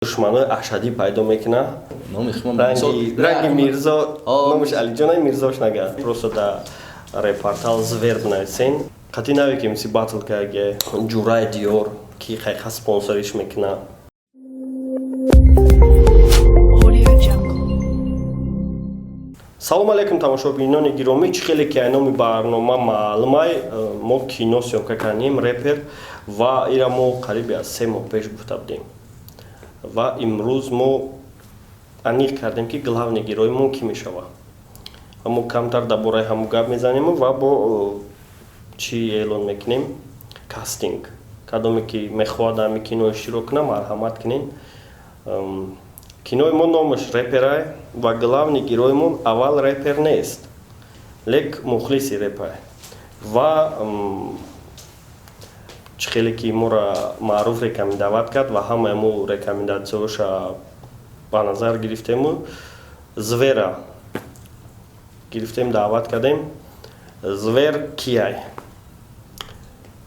Душманои ашадӣ пайдо мекуна. Ранги Мирзо, номаш Алиҷона, Мирзош нага. Просто да репортал Звер бинависен. Қати наве ки миси батл каге Ҷурай Диёр, ки хайха спонсориш мекуна. Audio Jungle. Салому алейкум, тамошобинони гиромӣ! Чӣ хеле ки ай номи барнома маълумай, мо кино съёмка кардем, «Репер», ва ира мо қариби аз 3 моҳ пеш гуфта будем ва имрӯз мо аниқ кардем, ки главный герои мо кӣ мешавад, ва мо камтар дар бораи ҳамун гап мезанему ва бо чӣ эълон мекунем: кастинг. Кадоме ки мехоҳад ҳами кино иштирок кунад, марҳамат кунен. Кинои мо номаш «Реперай» ва главный героимон аввал репер нест, лек мухлиси репай. Ва чӣ хеле ки моро Маъруф рекомендовать кард ва ҳамаи мо рекомендатсияҳоша ба назар гирифтему Звера гирифтем, даъват кардем. Звер кияй?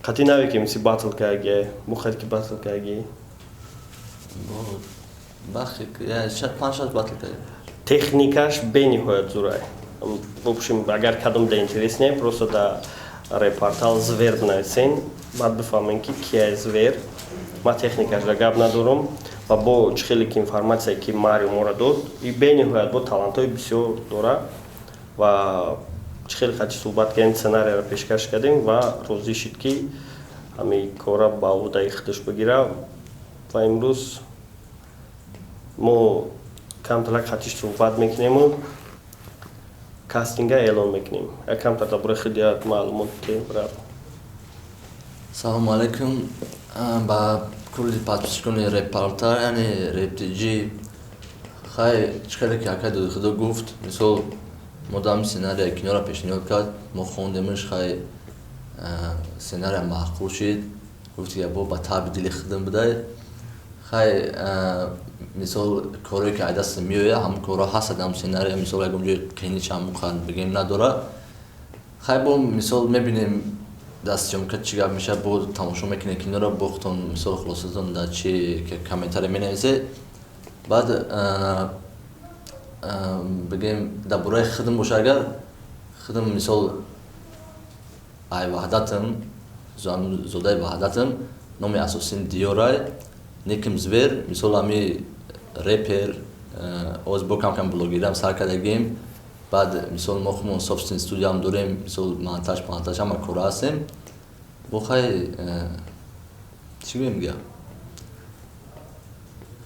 Қати наве ки миси батл каге, бухад ки батл каги. Панҷ-шаш батл кардем. Техникаш бениҳоят зурай. В общем, агар кадом да интереснее, просто да репортал Звер бинависен, баъд бифаҳмем, ки кияй Звер. Ман техникашда гап надорам ва бо чӣ хеле ки информатсия, ки Марио моро дод, и бениҳоят бо талантҳои бисёр дора. Ва чӣ хеле хачи суҳбат кардем, сценарияро пешкаш кардем ва розӣ шид, ки ҳамин кора ба ӯҳдаи худаш бигира. Ва имрӯз мо камталак хатиш суҳбат мекунему кастинга эълон мекунем. Як камтар дар бораи худият маълумот диҳем, брат. Салому алейкум ба кулли подписчикони репортал, яъне Рептиҷи. Хай, чӣ хеле ки акай Доди Худо гуфт, мисол, мо дам сценария киноро пешниҳод кард, мо хондемш. Хай, сценария маъқул шид, гуфт, ки бо ба таби дили худам будай. Хай, мисол, корое ки ай даст меояд, ҳамон корҳо ҳастад. Ҳам сценария, мисол, ягон ҷои қиинича ҳамон бигем надорад. Хай, бо мисол мебинем, дар съёмка чӣ гап мешавад. Бо тамошо мекунед киноро, бо худтон, мисол, хулосатон дар чи комментария менависед. Баъд бигем, дар бораи худам боша, агар худам, мисол, ай Ваҳдатам, зодаи Ваҳдатам, номи асосим Диёрай, никам Звер. Мисол, ҳами репер, оз бо кам кам блогерам сар кардагим. Баъд, мисол, мо худмон собственный студияам дорем, мисол, монтаж, монтаж, ҳама кора ҳастем. Бо хай, чӣ гӯем дига?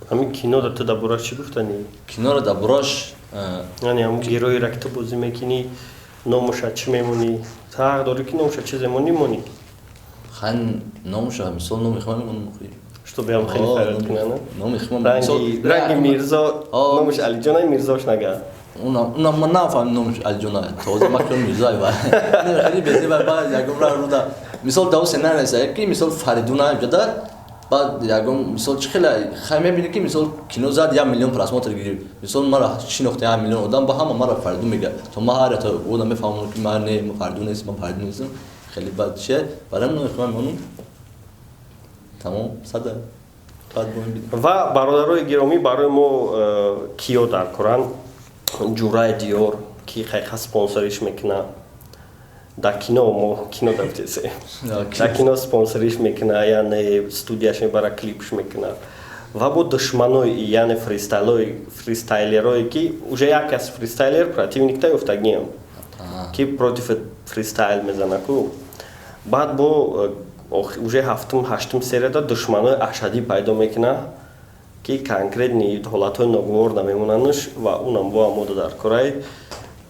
Ҳамин киноро ту дар борааш чӣ гуфтанӣ? Киноро дар борааш? Яъне ҳамун героиро, ки ту бозӣ мекунӣ, номуша чӣ мемонӣ? Ту ҳақ дорӣ, ки номуша чизе монӣ, монӣ. Хай, номуша, мисол, номи худам мемонам. Чтобы ям хеле файрат кунана. Номи худам. Ранги Мирзо, номаш Алиҷона, Мирзош нага. Уна ман нафаҳмидам номаш Алиҷона, тоза ман кунам Мирзои ва хеле безеба. Баъд ягон ра руда, мисол, дар сценарий нависа, ки, мисол, Фаридуна ҷода. Баъд ягон, мисол, чӣ хеле, хай, мебинӣ, ки, мисол, кино зад, 1 миллион просмотр гирифт. Мисол, мара шинохта 1 миллион одам, ба ҳама мара Фаридун мега, то ман ҳар то одам мефаҳмам, ки ман не, ман Фаридун нестам, ман Фаридун нестам. Хеле бад чие, барои номи худам мемонам, тамом, сада. Ва бародарои гиромӣ, барои мо киё дар коранд: Ҷурай Диёр, ки хайха спонсориш мекуна дар кино, мо кино дафтесе, дар кино спонсориш мекуна, яъне студияш мебара, клипш мекуна, ва бо душманои, яъне фристайлерое, ки уже як кас фристайлер противникта ёфтагиам, ки против фристайл мезана ку. Баъд бо уже ҳафтум, ҳаштум серияда душманои ашадӣ пайдо мекуна, ки конкретный ҳолатҳои ногувор намемонанш, ва унам бо амода дар корай.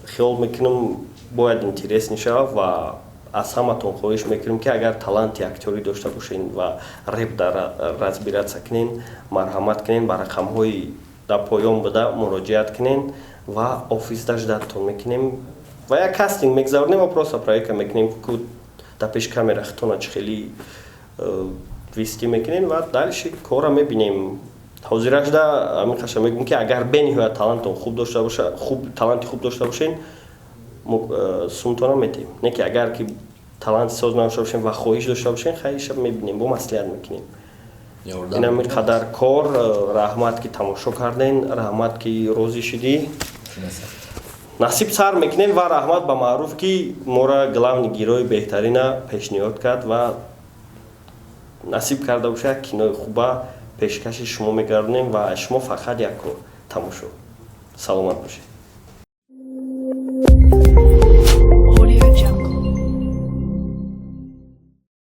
Хиёл мекунам, бояд интересный шавад. Ва аз ҳаматон хоҳиш мекунем, ки агар таланти актёрӣ дошта бошен ва реп дар разбираться кунен, марҳамат кунен, ба рақамҳои дар поён буда муроҷиат кунен ва офисда ждатон мекунем ва як кастинг мегзаронем ва просто проверка мекунем, ку дар пеши камера хитона чӣ хеле вести мекунем, ва дальше кора мебинем. Ҳозирашда ҳамин қаша мегӯм, ки агар бениҳоят талантон хуб дошта боша, хуб, таланти хуб дошта бошен, сумтона метем. Не ки агар ки таланти соз надошта бошем ва хоҳиш дошта бошем, хайша мебинем, бо маслиҳат мекунем. Инами қадар кор. Раҳмат, ки тамошо карден, раҳмат, ки розӣ шидӣ. Насиб, сар мекунем. Ва раҳмат ба Маъруф, ки мора главный герой беҳтарина пешниҳод кард. Ва насиб карда боша, кинои хуба пешкаши шумо мегардонем. Ва шумо фақат як кор: тамошо. Саломат бошед.